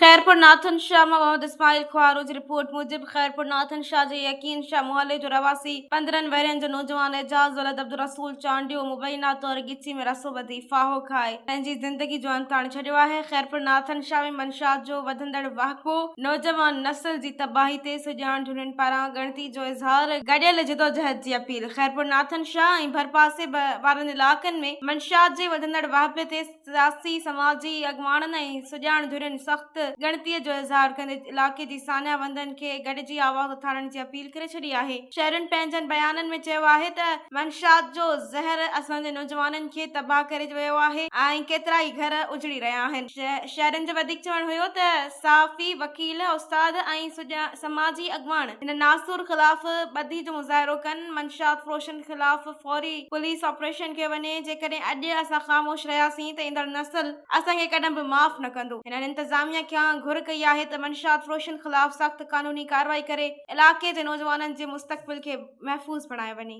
خيرپور ناٿن شاهه مان محمد اسماعيل کوهارو جي رپورٽ موجب خيرپور ناٿن شاهه جي يقين شاهه محلي جو رهواسي 15 ورهين جو نوجوان اعجاز ولد عبدالرسول چانڊيو مبينا طور ڳچي ۾ رسو ٻڌي ڦاهو کائي پنهنجي زندگي جو انت آڻي ڇڏيو آهي. خيرپور ناٿن شاهه ۾ منشيات جو وڌندڙ واهپو نوجوان نسل جي تباهي تي سڄاڻ ڌرين پاران ڳڻتي جو اظهار، گڏيل جدوجهد جي اپيل. خيرپور ناٿن شاهه ۽ ڀرپاسي وارن علائقن ۾ منشيات جي وڌندڙ واهپي تي سياسي، سماجي اڳواڻن ۽ سڄاڻ ڌرين سخت ڳڻتيء جو اظهار ڪندي علائقي جي ساڃاهه وندن کي گڏجي آواز اٿارڻ جي اپيل ڪري ڇڏي آهي. شهرين پنهنجن بيانن ۾ چيو آهي ته منشيات جو زهر اسان جي نوجوانن کي تباهه ڪري ويو آهي ۽ ڪيترائي گهر اجڙي رهيا آهن. شهرين جو وڌيڪ چوڻ هيو ته صحافي، وڪيل، استاد ۽ سماجي اڳواڻ هن ناسور خلاف ٻڌي جو مظاهرو ڪن، منشيات فروشن خلاف فوري پوليس آپريشن ڪيو وڃي، جيڪڏهن اڄ اسان خاموش رهياسين ته ايندڙ نسل اسان کي ڪڏهن به معاف نه ڪندو. هنن انتظاميا کان گهر ڪئي آهي ته منشيات فروشن خلاف سخت قانوني ڪارروائي ڪري علائقي جي نوجوانن جي مستقبل کي محفوظ بڻايو وڃي.